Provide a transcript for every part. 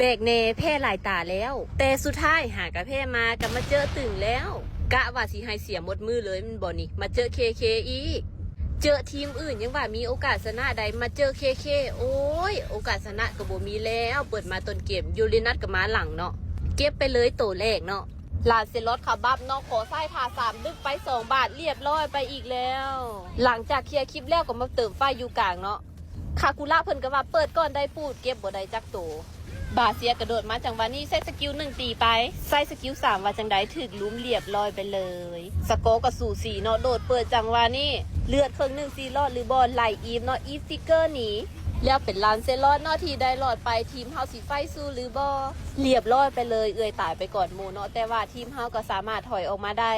ແປກແນ່ ແພ້ຫຼາຍຕາແລ້ວ ແຕ່ສຸດທ້າຍຫາກະແພ້ມາ ກະມາເຈີຕຶງແລ້ວ. ກະວ່າຊິໃຫ້ເສຍໝົດມື້ເລີຍແມ່ນບໍ່ນີ້ ມາເຈີເຄເຄອີກ. ເຈີທີມອື່ນຍັງວ່າມີໂອກາດຊະນະໃດ ມາເຈີເຄເຄ ໂອ້ຍ ໂອກາດຊະນະກະບໍ່ມີແລ້ວ. ເປີດມາຕົ້ນເກມ ຢູເຣນັດກະມາຫຼັງເນາະ ເກັບໄປເລີຍໂຕແລກເນາະ. ລານເຊລອດຄາບັບເນາະ ຂໍໃຊ້ທ່າສາມ ດຶກໄປສອງບາດ ລຽບຮ້ອຍໄປອີກແລ້ວ. ຫຼັງຈາກເຄຍຄລິບແລ້ວກະມາເຕີມໄຟຢູ່ກາງເນາະ. ຄາຄຸລະເພິ່ນກະວ່າເປີດກ່ອນໄດ້ປູດ ເກັບບໍ່ໄດ້ຈັກໂຕ. ບາເຊຍກະໂດດມາຈັງຫວະນີ້ ໃຊ້ສະກິວໜຶ່ງຕີໄປ ໃຊ້ສະກິວສາມວ່າຈັ່ງໃດ ຖືກລຸມລຽບຮ້ອຍໄປເລີຍ. ສະກໍກະສູສີເນາະ ໂດດເປີດຈັງຫວະນີ້ ເລືອດເຄິ່ງໜຶ່ງຊິລອດຫຼືບໍ່ ໄລ່ອີຟເນາະ ອີຟຟິກເກີໜີ. ແລ້ວເປັນລານເຊລອດເນາະທີ່ໄດ້ລອດໄປ ທີມເຮົາຊິໄຟສູ້ຫຼືບໍ່ ລຽບຮ້ອຍໄປເລີຍ ເອື້ອຍຕາຍໄປກ່ອນໝູ່ເນາະ ແຕ່ວ່າທີມເຮົາກະສາມາດຖອຍອອກມາໄດ້.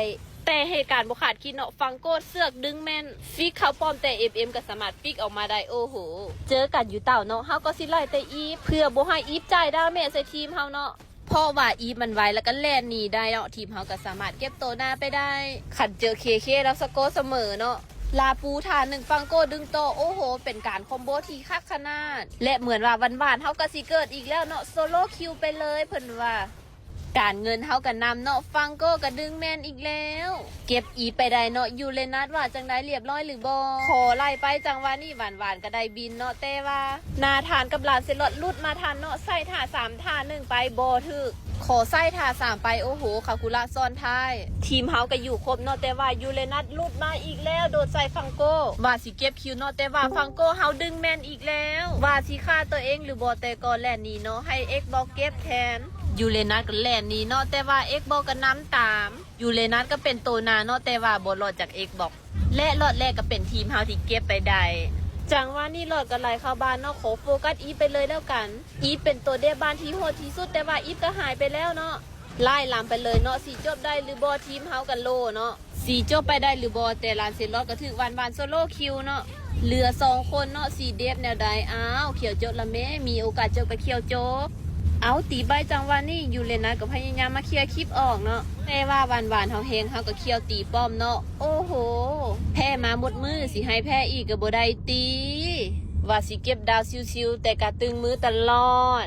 ແຕ່ເຫດການບໍ່ຄາດຄິດເນາະ ຟັງໂກເຊືອກດຶງແມ່ນ ຟິກເຂົ້າປ້ອມ ແຕ່ເອັມເອັມກະສາມາດຟິກອອກມາໄດ້. ໂອ້ໂຫ ເຈີກັນຢູ່ເຕົ້າເນາະ ເຮົາກະຊິໄລ່ແຕ່ອີຟ ເພື່ອບໍ່ໃຫ້ອີຟຈ່າຍດາເມດໃສ່ທີມເຮົາເນາະ ເພາະວ່າອີຟມັນໄວ ແລ້ວກະແລ່ນໜີໄດ້ເນາະ ທີມເຮົາກະສາມາດເກັບໂຕໜ້າໄປໄດ້. ຄັນເຈີເຄເຄແລ້ວສະກໍສະເໝີເນາະ. ລາປູທ່າໜຶ່ງ ຟັງໂກດຶງຕໍ່ ໂອ້ໂຫ ເປັນການຄອມໂບທີ່ຄັກຂະໜາດ ແລະເໝືອນວ່າຫວານໆເຮົາກະຊິເກີດອີກແລ້ວເນາະ ໂຊໂລຄິວໄປເລີຍເພິ່ນວ່າ. ການເງິນເຮົາກະນຳເນາະ ຟັງໂກກະດຶງແມ່ນອີກແລ້ວ ເກັບອີຟໄປໄດ້ເນາະ. ຢູເຣນັດວ່າຈັ່ງໃດ ລຽບຮ້ອຍຫຼືບໍ່ ຂໍໄລ່ໄປຈັງຫວະນີ້ ຫວານໆກະໄດ້ບິນເນາະ ແຕ່ວ່ານາທານກັບລານເຊລອດຫຼຸດມາທັນເນາະ ໃຊ້ທ່າສາມທ່າໜຶ່ງໄປບໍ່ຖືກ ຂໍໃຊ້ທ່າສາມໄປ ໂອ້ໂຫ ຄາຄຸລະຊ້ອນທ້າຍ. ທີມເຮົາກະຢູ່ຄົບເນາະ ແຕ່ວ່າຢູເຣນັດຫຼຸດມາອີກແລ້ວ ໂດດໃສ່ຟັງໂກ ວ່າຊິເກັບຄິວເນາະ ແຕ່ວ່າຟັງໂກເຮົາດຶງແມ່ນອີກແລ້ວ ວ່າຊິຂ້າໂຕເອງຫຼືບໍ່ ແຕ່ກໍແລ່ນໜີເນາະ ໃຫ້ເອັກບັອກເກັບແທນ. ຢູເຣນັດກະແລ່ນໜີເນາະ ແຕ່ວ່າເອັກບັອກກະນຳຕາມ. ຢູເຣນັດກະເປັນໂຕໜ້າເນາະ ແຕ່ວ່າບໍ່ລອດຈາກເອັກບັອກ ແລະລອດແລກກະເປັນທີມເຮົາທີ່ເກັບໄປໄດ້. ຈັງຫວະນີ້ລອດກະໄຫຼເຂົ້າບ້ານເນາະ ຂໍໂຟກັສອີຟໄປເລີຍແລ້ວກັນ. ອີຟເປັນໂຕເດບບ້ານທີ່ໂຫດທີ່ສຸດ ແຕ່ວ່າອີຟກະຫາຍໄປແລ້ວເນາະ. ໄລ່ລຳໄປເລີຍເນາະ ຊິຈົບໄດ້ຫຼືບໍ່ ທີມເຮົາກະໂລເນາະ ຊິຈົບໄປໄດ້ຫຼືບໍ່ ແຕ່ລານເຊລອດກະຖືກຫວານໆໂຊໂລຄິວເນາະ. ເຫຼືອສອງຄົນເນາະ ຊິເດບແນວໃດ ອ້າວ ຂຽວຈົບລະແມ້ ມີໂອກາດຈົບກະຂຽວຈົບ. ເອົາ ຕີໄປຈັງຫວະນີ້ ຢູເຣນັດກະພະຍາຍາມມາເຄຍຄລິບອອກເນາະ ແຕ່ວ່າຫວານໆເຮົາແຮງ ເຮົາກະຂຽວຕີປ້ອມເນາະ. ໂອ້ໂຫ ແພ້ມາໝົດມື້ ຊິໃຫ້ແພ້ອີກກະບໍ່ໄດ້ຕິ ວ່າຊິເກັບດາວຊິວໆ ແຕ່ກະຕຶງມືຕະຫຼອດ.